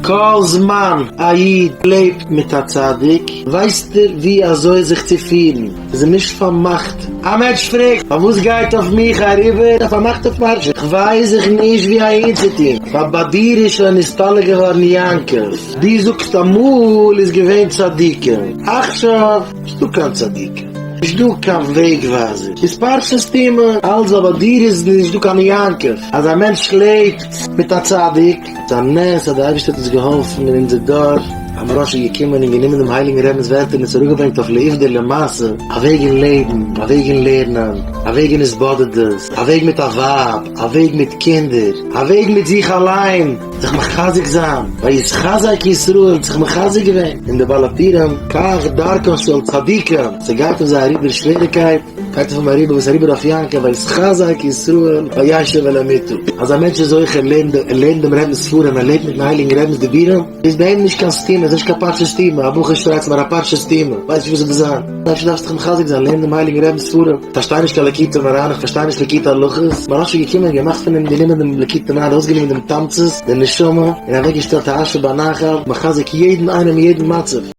כל זמן א איד לעבט מיט א צדיק, ווייסט ער ווי אזוי זיך צו פירן, ס'איז אים נישט פארמאכט. א מענטש פרעגט, פארוואס גייט אויף מיך אריבער א פארמאכטע פרשה? כ'ווייס זיך נישט ווי אהינצוטון, ווייל ביי דיר איז שוין נסתלק געווארן יעקב, דו זאגסט אמאל איז געווען צדיקים, עכשיו נישטא קיין צדיקים, נישטא קיין וועג ווייזער, איז פרשה סתומה, אלזא ביי דיר איז נישטא קיין יעקב, אז א מענטש לעבט מיט א צדיק, ס'איז א נס אז דער אייבערשטער האט אונז געהאלפן אין אונזער דור, אז מוהרא"ש איז געקומען און גענומען דעם הייליגן רבינ'ס ווערטער און עס אראפגעברענגט אויף לעובדא למעשה, א וועג אין לעבן, א וועג אין לערנען, א וועג אין התבודדות, א וועג מיט א ווייב, א וועג מיט קינדער, א וועג מיט זיך אליין, זיך מחזק זיין, ויתחזק ישראל האט זיך מחזק געווען, און די בעל הטורים, כך דרכן של צדיקים, ס'גייט אויף זיי אריבער שוועריקייט, גייט אויף אים אריבער וואס אריבער אויף יעקב ויתחזק ישראל וישב אל המיטה, אז א מענטש איז זוכה ער לערנט ער לערנט דעם רבינ'ס ספרים ער לעבט מיטן הייליגן רבינ'ס דיבורים, איז ביי אים נישט קיין סתימה, איז נישט קיין פרשה סתימה, א בחור שרייט צו מיר א פרשה סתימה, ווייס נישט וואס זאל דאס זיין, אפשר דארפסטו דיך מחזק זיין, לערן דעם הייליגן רבינ'ס ספרים, איך פארשטיי נישט קיין ליקוטי מוהר"ן, איך פארשטיי נישט ליקוטי הלכות, מוהרא"ש איז געקומען און געמאכט פון דעם גענומען דעם ליקוטי מוהר"ן ארויסגענומען דעם תמצית, די נשמה, און אוועקגעשטעלט א אשר בנחל, מחזק יעדן איינעם אין יעדן מצב.